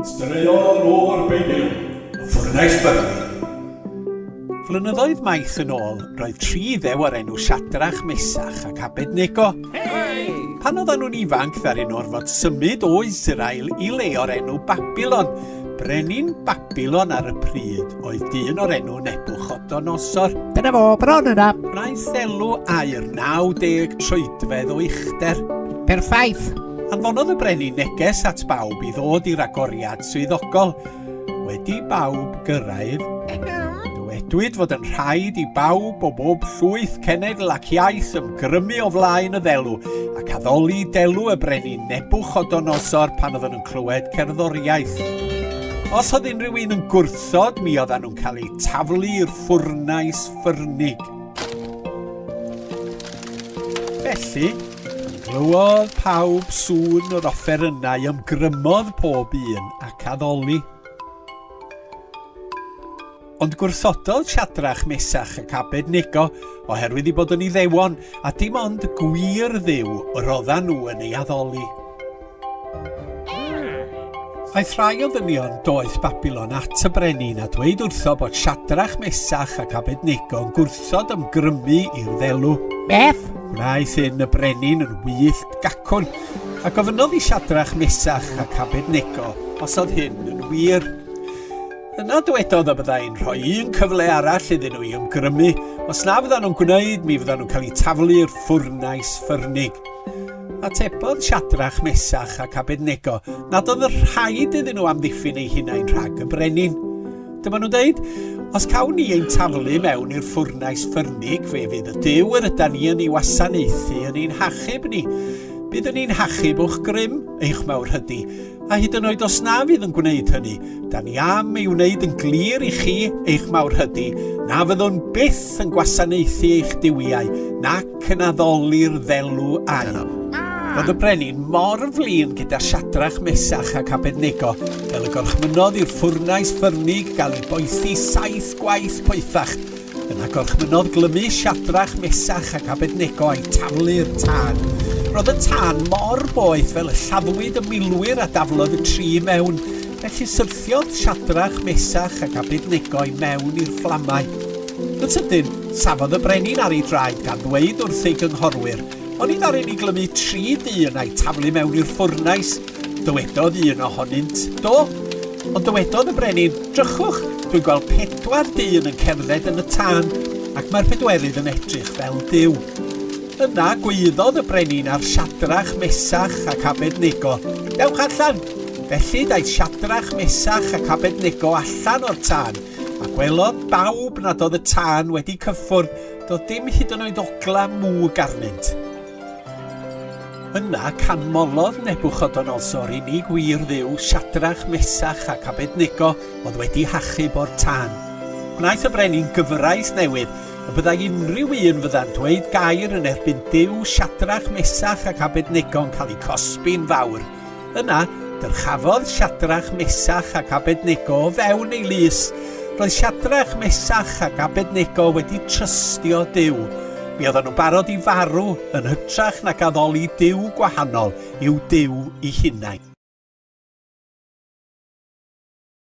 Straeon o'r Beibl, y ffwrnais ffyrnig. Flynyddoedd maith yn ôl, roedd tri ddew o'r enw Shadrach, Mesach ac Abednego. Hey! Pan oedden nhw'n ifanc, ddaru nhw orfod symud o Israel i le o'r enw Babilon. Brenin Babilon ar y pryd oedd dyn o'r enw Nebuchodonosor. Dyna fo, bron yna. Gwnaeth ddelw aur 90 troedfedd o uchder. Perffaith! Anfonodd y brenin neges at bawb i ddod i'r agoriad swyddogol. Wedi bawb gyrraedd, dywedwyd fod yn rhaid i bawb o bob llwyth, cenedl ac iaith ymgrymu o flaen y ddelw ac addoli delw y brenin Nebuchodonosor pan oedden nhw'n clywed cerddoriaeth. Os oedd unrhyw un yn gwrthod, mi oedden nhw'n cael eu taflu i'r ffwrnais ffyrnig. Felly, pan glywodd pawb sŵn yr offerynnau ymgrymodd pob un ac addoli. Ond gwrthododd Siadrach, Mesach ac Abednego oherwydd eu bod yn Iddewon a dim ond gwir Dduw yr oeddan nhw yn ei addoli. Aeth rhai o ddynion doeth Babilon at y brenin a dweud wrtho bod Siadrach, Mesach ac Abednego yn gwrthod ymgrymu i'r ddelw. Beth? Gwnaeth hyn y brenin yn wyllt gacwn, a gofynnodd i Siadrach, Mesach ac Abednego os oedd hyn yn wir. Yna dywedodd y byddai'n rhoi un cyfle arall iddyn nhw i ymgrymu. Os na fyddan nhw'n gwneud, mi fyddan nhw'n cael eu taflu i'r ffwrnais ffyrnig. Atebodd Siadrach, Mesach ac Abednego nad oedd yn rhaid iddyn nhw amddiffyn eu hunain rhag y brenin. Dyma nhw'n dweud, os cawn ni ein taflu mewn i'r ffwrnais ffyrnig, fe fydd y Duw yr ydan ni yn ei wasanaethu yn ein hachub ni. Bydd yn ein hachub o'ch grym, eich mawrhydi, A hyd yn oed os na fydd yn gwneud hynny, da ni am ei wneud yn glir i chi, eich mawrhydi, na fyddwn byth yn gwasanaethu eich duwiau, nac yn addoli'r ddelw aur. Roedd y brenin mor flin gyda Siadrach, Mesach ac Abednego, fel y gorchmynnodd i'r ffwrnais ffyrnig gael ei boethi saith gwaith poethach. Yna gorchmynnodd glymu Siadrach, Mesach ac Abednego a'u taflu i'r tân. Roedd y tân mor boeth fel y lladdwyd y milwyr a daflodd y tri i mewn. Felly syrthiodd Siadrach, Mesach ac Abednego i mewn i'r fflamau. Yn sydyn, safodd y brenin ar ei draed gan ddweud wrth ei gynghorwyr, Oni ddaru ni glymu tri dyn a'u taflu mewn i'r ffwrnais? Dywedodd un ohonynt, Do. Ond dywedodd y brenin, Drychwch, dwi'n gweld pedwar dyn yn cerdded yn y tân, ac mae'r pedwerydd yn edrych fel Duw. Yna gwaeddodd y brenin ar Siadrach, Mesach ac Abednego, Dewch allan! Felly daeth Siadrach, Mesach ac Abednego allan o'r tân, a gwelodd bawb nad oedd y tân wedi cyffwrdd, doedd dim hyd yn oed ogla mwg arnynt. Yna canmolodd Nebuchodonosor unig wir Dduw, Siadrach, Mesach ac Abednego oedd wedi hachub o'r tân. Gwnaeth y brenin gyfraith newydd, y byddai unrhyw un fydda'n dweud gair yn erbyn Duw Siadrach, Mesach ac Abednego yn cael eu cosbi'n fawr. Yna, dyrchafodd Siadrach, Mesach ac Abednego o fewn ei lys. Roedd Siadrach, Mesach ac Abednego wedi trystio Duw. Mi oedden nhw'n barod i farw yn hytrach nag addoli duw gwahanol i'w Duw eu hunain.